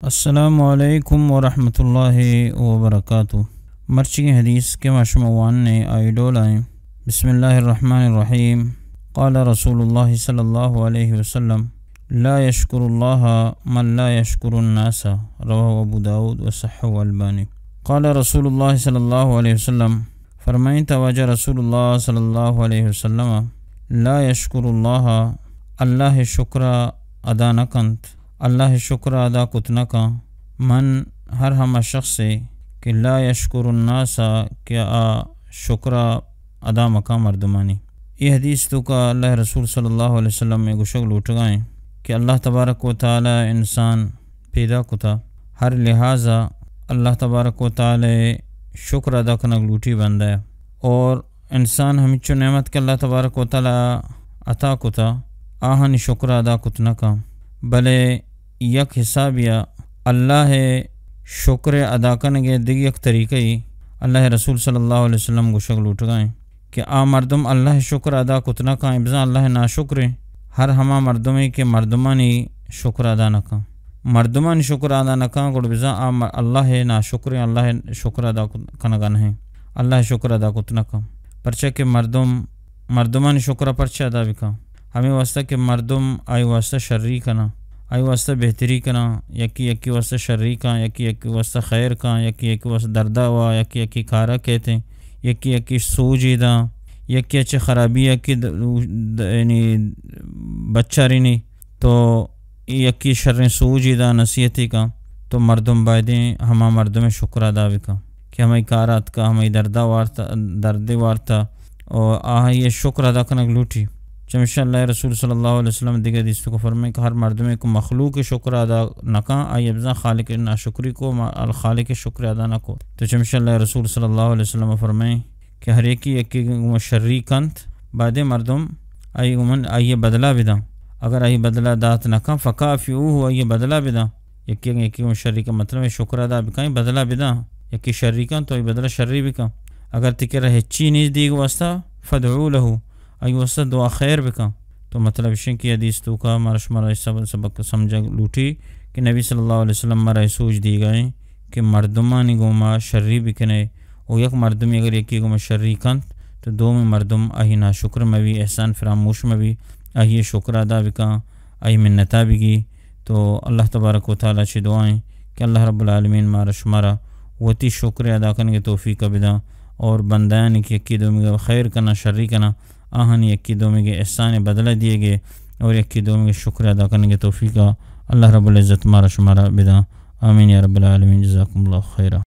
السلام علیکم ورحمۃ اللہ وبرکاتہ۔ مرچی حدیث کہ ما شما واننے آئی ڈول آئیں۔ بسم اللہ الرحمن الرحیم۔ قال رسول اللہ صلی اللہ علیہ وسلم، لا يشكر الله من لا يشكر الناس، رواه ابو داود وصححه الالبانی۔ قال رسول اللہ صلی اللہ علیہ وسلم، فرمائیں تا واجہ رسول اللہ صلی اللہ علیہ وسلم، لا يشكر الله، اللہ شکر ادا نہ کنت، اللہ شکر ادا کت نہ کن، من، ہر ہما شخصے کہ لا يشكر الناس، کہ آ شکر ادا مکن مردمانی۔ اے حدیث توکا اللہ رسول صلی اللہ علیہ وسلم اے گوشگ لوٹگائیں کہ اللہ تبارک و تعالی انسان پیدا کتا، ہر لحاظا اللہ تبارک و تعالی شکر ادا کنگ لوٹی بندہ، اور انسان ہمچو نعمت کہ اللہ تبارک و تعالی عطا کتا، آہانی شکر ادا کت نہ کن، بلے یک حسابیا اللہ شکر ادا کنگے دگہ یک طریقہ ای اللہ رسول صلی اللہ علیہ وسلم گوشگ لوٹگائیں کہ آ مردم اللہ شکر ادا کت نہ کن، بزاں اللہ ناشکریں۔ ہر ہما مردمے کہ مردمانی شکر ادا نہ کن، مردمانی شکر ادا نہ کن، گڑ بزاں آ م-، اللہ ناشکریں، اللہ شکر ادا کت-، کنگا نہیں، اللہ شکر ادا کت نہ کن۔ پرچہ کہ مردم، مردمانی شکر پرچہ ادا بکن؟ ہمے واسطہ کہ مردم آئی واسطہ شری کناں، آئی واسطہ بہتری کناں، یکی یکی واسطہ شری کن، یکی یکی واسطہ خیر کن، یکی یکی واسطہ دردا وا، یکی یکی کارا کہتے، یکی یکی سوجی داں، یکی اچے خرابی یکی د-، د-، یعنی بچارینی تو یکی شریں سوجی داں، نصیحتی کن، تو مردم بایدیں ہما مردم شکر ادا بکن کہ ہمائی کار آتکا، ہمائی دردا وارتا، دردے وارتا، و آہی شکر ادا کنگ لوٹی۔ چمیشا اللہ رسول صلی اللہ علیہ وسلم دگہ حدیث توکا فرمائیں کہ ہر مردمے کہ مخلوق شکر ادا نکن، آئی بزاں خالق ناشکری کو، ما الخالق شکر ادا نکو۔ تو چمیشا اللہ رسول صلی اللہ علیہ وسلم فرمائیں کہ ہر یکی یکی گوما شری کنت، بایدیں مردم آئی گوما آئی بدلہ بداں۔ اگر آئی بدلہ دات نکن، فکافئوہ، آئی بدلہ بداں۔ یکی اگاں یکی گوما شری کن، مطلب ہے شکر ادا بکن، بدلہ بداں۔ یکی شری کن تو آئی بدلہ شری بکن۔ اگر تئی کرا ہچی نیست دیگ واسطہ، فادعوا له، آئی واسطہ دعا خیر بکن۔ تو مطلب شیں کہ حدیث توکا مارا شمارا سب-، سبق سمجھگ لوٹی کہ نبی صلی اللہ علیہ وسلم مارا اے سوج دیگائیں کہ مردمانی گوما شری بکنے، و یک مردمی اگر یکی گوما شری کنت تو دومی مردم آئی ناشکر مبی، احسان فراموش مبی، آئی شکر ادا بکن، آئی منتا بگی۔ تو اللہ تبارک و تعالی چہ دعائیں کہ اللہ رب العالمین مارا شمارا وتی شکر ادا کنگے توفیق بداں، اور بندیانی کہ یکی دومی خیر کناں، شری کناں، آہانی یکی دومی احسان بدلہ دیگے اور یکی دومی شکر ادا کنگے توفیق اللہ رب العزت مارا شمارا بداں۔ آمین یا رب العالمین۔ جزاکم اللہ خیرا۔